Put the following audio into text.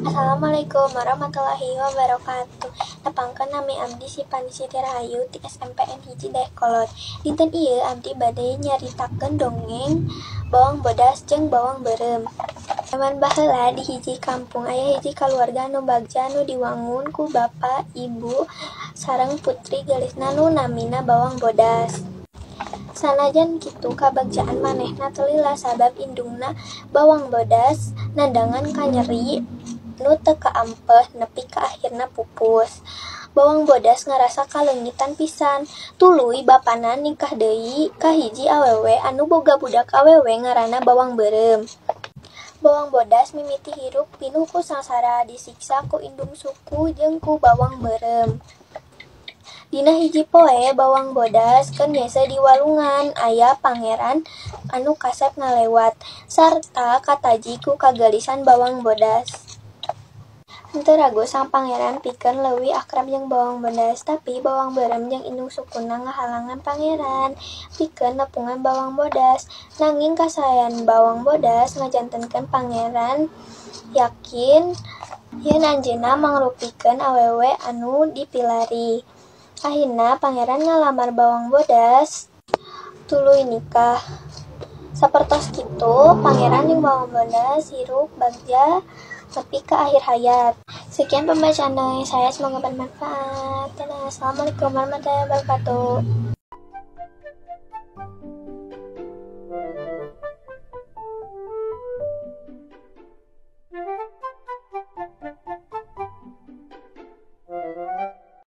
Assalamualaikum warahmatullahi wabarakatuh. Tepangkeun, nami abdi Sipani Siti Rahayu ti SMPN 1 Dayeuhkolot. Dinten ieu abdi bade nyaritakeun dongeng Bawang Bodas jeung Bawang Beureum. Jaman baheula, di hiji kampung aya hiji kaluarga anu bagja anu diwangun ku bapa, ibu sareng putri geulisna nu namina Bawang Bodas. Sanajan kitu, kabagjaan manehna teu lila sabab indungna Bawang Bodas nandangan kanyeri nu teu kaampeh nepi ka ahirna pupus. Bawang Bodas ngarasa kaleungitan pisan. Tuluy bapana nikah deui ka hiji awewe anu boga budak awewe ngaranna Bawang Beureum. Bawang Bodas mimiti hirup pinuh ku sangsara, disiksa ku indung suku jeung ku Bawang Beureum. Dina hiji poe, Bawang Bodas keur nyeuseuh di walungan, aya pangeran anu kasep ngalewat sarta kataji ku kageulisan Bawang Bodas. Henteu ragu sang pangeran pikeun leuwih akrab jeung Bawang Bodas, tapi Bawang Beureum jeung indung sukuna ngahalangan pangeran pikeun nepungan Bawang Bodas. Nanging kasaean Bawang Bodas ngajantenkeun pangeran yakin yen anjeunna mangrupikeun awewe anu dipilari. Ahirna pangeran ngalamar Bawang Bodas tuluy nikah. Sapertos kitu pangeran jeung Bawang Bodas hirup bagja nepi ka akhir hayat. Sekian pembacaan dongeng saya, semoga bermanfaat. Dadah. Assalamualaikum warahmatullahi wabarakatuh.